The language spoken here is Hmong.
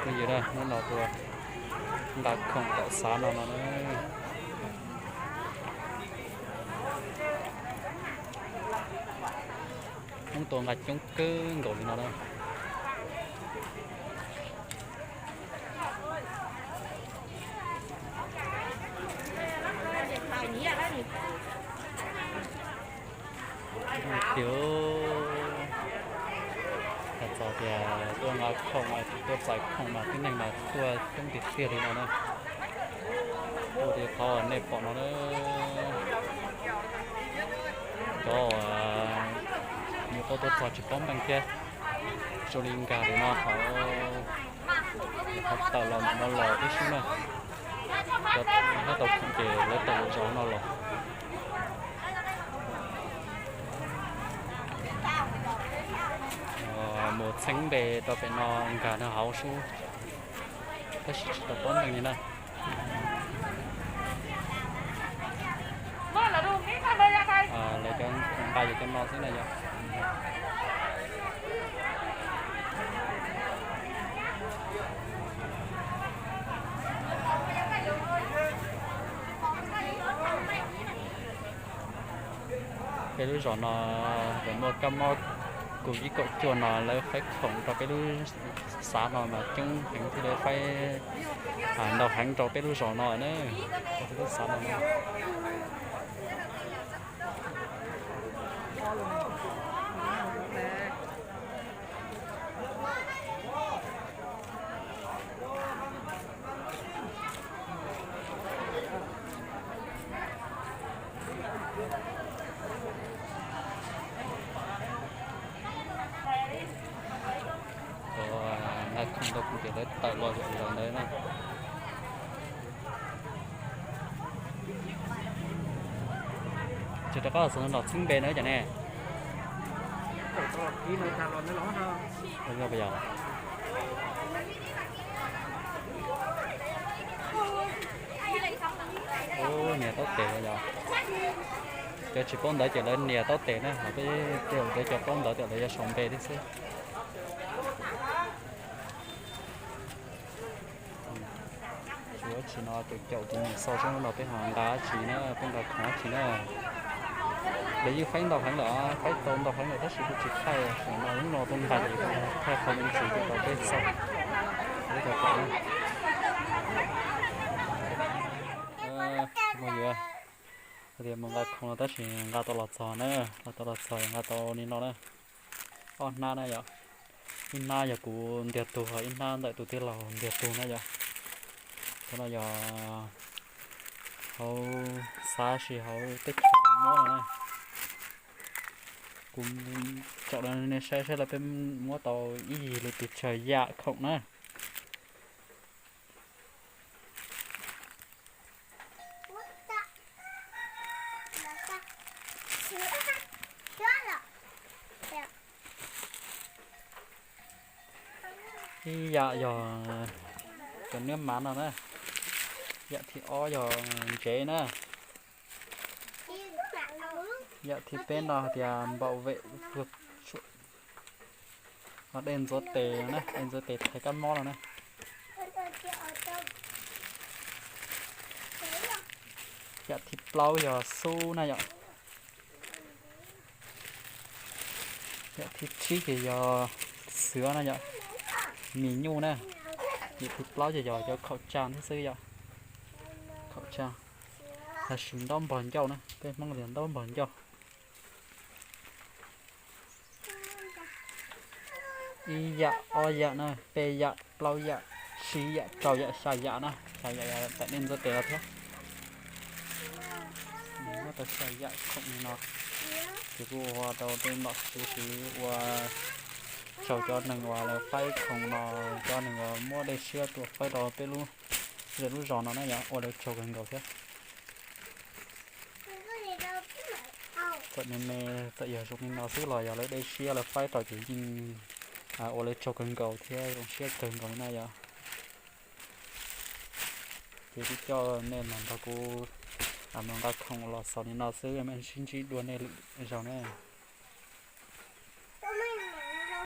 Phooj ywg, hnub no tuaj nqa khoom tawm xav no no na. Hmoob tuaj nqa coob kawg nkaus li no na. Tiag, hais txog tias tuaj nqa khoom, tuaj txais khoom mas tib neeg mas tuaj coob tiag tiag li no na. Tuaj li qhov nej pom no na. Cov nyuam qhuav tuaj txog tsis paub npeej thiab, zoo li nkag li no hauv, tawm los ntawm no los tib si na. Cov hab tau khoom ces lawv tawm zov no los. Mus txheeb npe rau pem no nkag no hauv xwb, tab sis tsis tau paub npeej li na. Lawv cov khoom nqa yog cov no xwb na yog. Peb lub zos no lawv muaj kab mob covid kaum cuaj no lawv faib khoom rau peb lub xav no mas coob heev thiab, lawv faib ntau heev rau peb lub zos no na. Lub xav no na. Nqa khoom tau kuv tias lawv tawm los zaum ntawd na. Tsis rov qab los txog no los txheeb npe na cov ne. Ub, nias taub tes yog. Cov tsis paub ntawv ces lawv nias taub tes na, ho peb tej cov paub ntawv ces lawv yuav sau npe thiab xwb. Tsis ua tsi no, tus caum tus niam xaus seb no peb ho nqa dab tsi na, peb nqa khoom dab tsi na. Lawv yeej faib ntau heev lawm, faib tau ntau heev lawm tab sis kuj tsis thaij, tam sim no lub no tuaj nqa ces thaij qhov me ntsis rau peb txog. Peb tau pom na. Mus yuav, tias mus nqa khoom no tab sis nqa tau los txog na, nqa tau los txog nqa tau li no na. Ob hnab na yom, ib hnab yog kuv ntiag tug, ib hnab ntawm tus tij laug ntiag tug na yom. Cov no yog hauv xav sis hauv teb chaws muab no na. Kuv tsom rau nej saib saib lawv peb muab tau ib yig lub tus tsawg yam khoom na. Ib yam yog cov niab mav no na, yam thib ob yog ntsev na, yam thib peb no hais tias npaum vem vwg, ho dej ntxuav tes na, dej ntxuav tes thaiv kab mob no na. Yam thib plaub yog xub na yom. Yam thib tsib ces yog xwv na yom, mis nyuj na. Yam thib plaub ces yog cov khaum tsaa thiab xwb yom. Khaum tsaa, los sis ntaub npog ncauj na, peb Hmoob tias ntaub npog ncauj. Ib yam, ob yam na, peb yam, plaub yam, tsib yam, rau yam, xya yam na, xya yam tam nej ntxuav tes los thiab. Muab tau xya yam khoom li no, ces kuj ua tau tej nom tswv siv ua tsaug cov neeg uas lawv faib khoom no, cov neeg uas muab dej siab tuaj faib rau peb lub zej lub zos no na yom, ua lawv tsaug kawg nkaus thiab. Txawm me me, txawm yog zoo li no xwb los yog lawv dej siab lawv faib rau ces yeej ua lawv tsaug kawg nkaus thiab zoo siab kawg nkaus li na yom. Ces kuv coj nej los nrog kuv mus nqa khoom los xaus li no xwb, mam sib ntsib dua nej lwm zaus na.